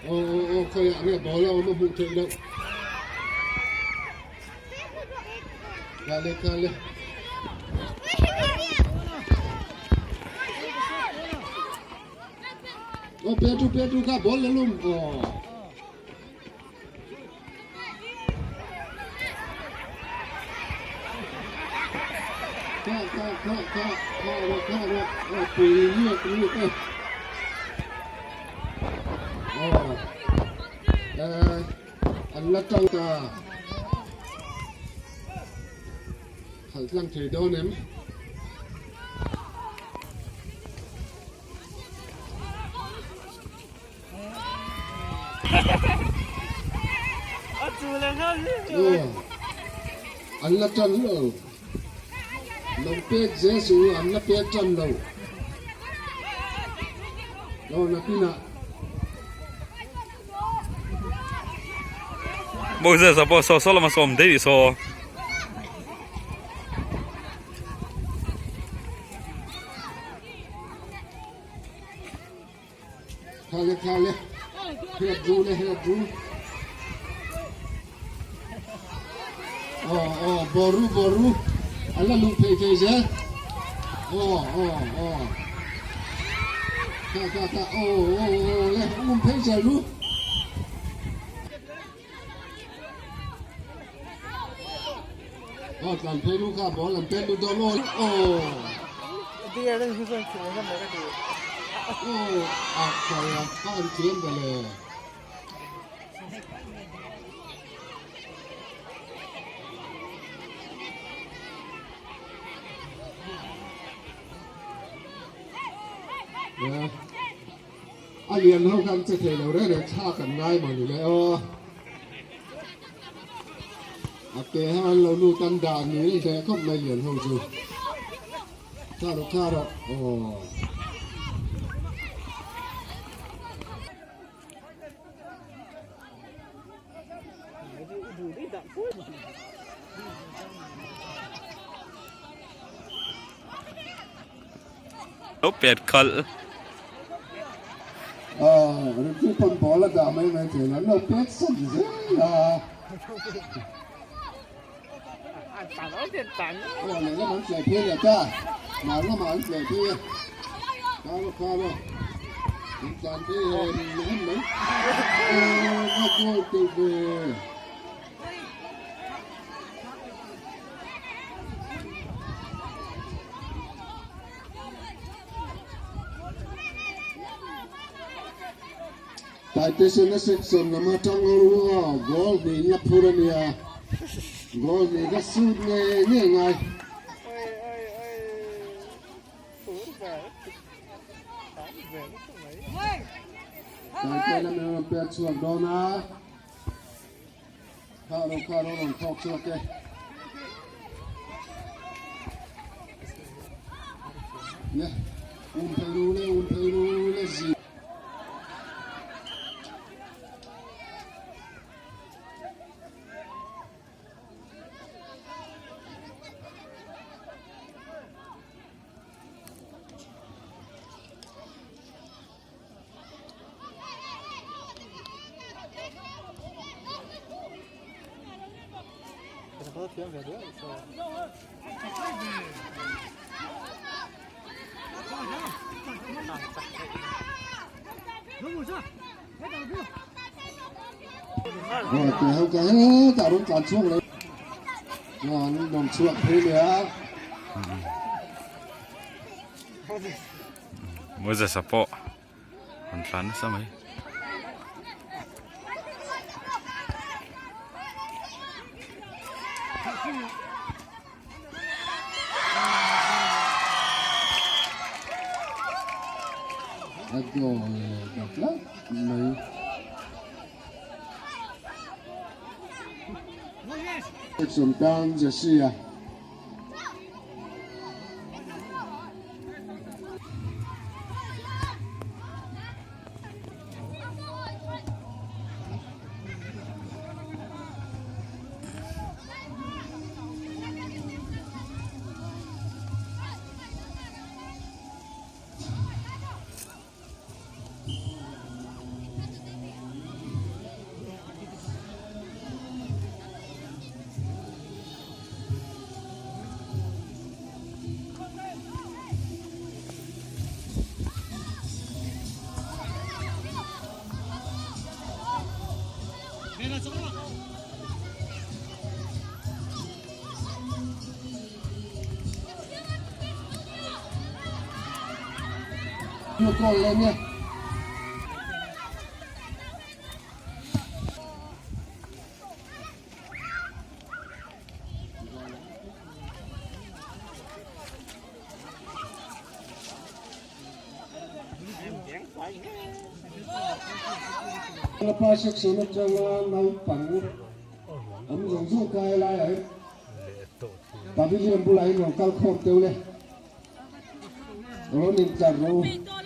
Aw aw aw khawiah nge ball a awm a hmuh theih loh. Kale kale. Aw Petru Petru kha ball la lum aw. Kha kha kha kha kha rawh kha rawh aw pui luak luak e. Aw eh an la tang ta. Khalh tlang thei dawn em? An la tan lo. Lo pek zel suh u, an la pek tan lo. Aw nakinah. Moses a pawh saw saw lama sawm daih saw. Khale khale hiat ru le hiat ru. Aw aw boru boru an la luh thei thei zel. Aw aw aw kha kha kha aw aw aw le um phei zel ru. Aw tlan phei ru kha ball an pen lut dawn aw aw. Aw a khai a kha an thiam ta le. A lian ho khan che thei lo reng reng thlak an ngai maw ni le aw. A ke ho an lo lut an dah ni le hle khawp mai lian ho chu. Tha rawh tha rawh aw. Lo pet khalh. Aw, Ricky pawn ball a dah mai mai thin, an lo pet san zel a. Aw, lehlam an tleh phei leh ta, hmar lamah an tleh phei a, kar kar a, an tlan phei hem hem mai. Aw, va goal teuh ve. Taitesena section lam atang ru a goal hnih in la phur a nia goal hnih ka sut ngei ngei ngai. Taitesena min rawn pek chhuak dawn a. Kha ro kha ro rawn thawk chhuak e. Le, um phei ru le, um phei ru le zi. Tih ho ka hetah rawn tlan chhuak leh an rawn chhuak phei leh a. Moses-a pawh an tlan nasa mai. A goal ta tlat mai. Jackson tan Jesse-a. Chu goal leh nia. Lapa section atanga naupang awm zawng zawng kai laiah hian pavilion bulah hian rawn kal khawm teuh le. Rawn intlar rawh u.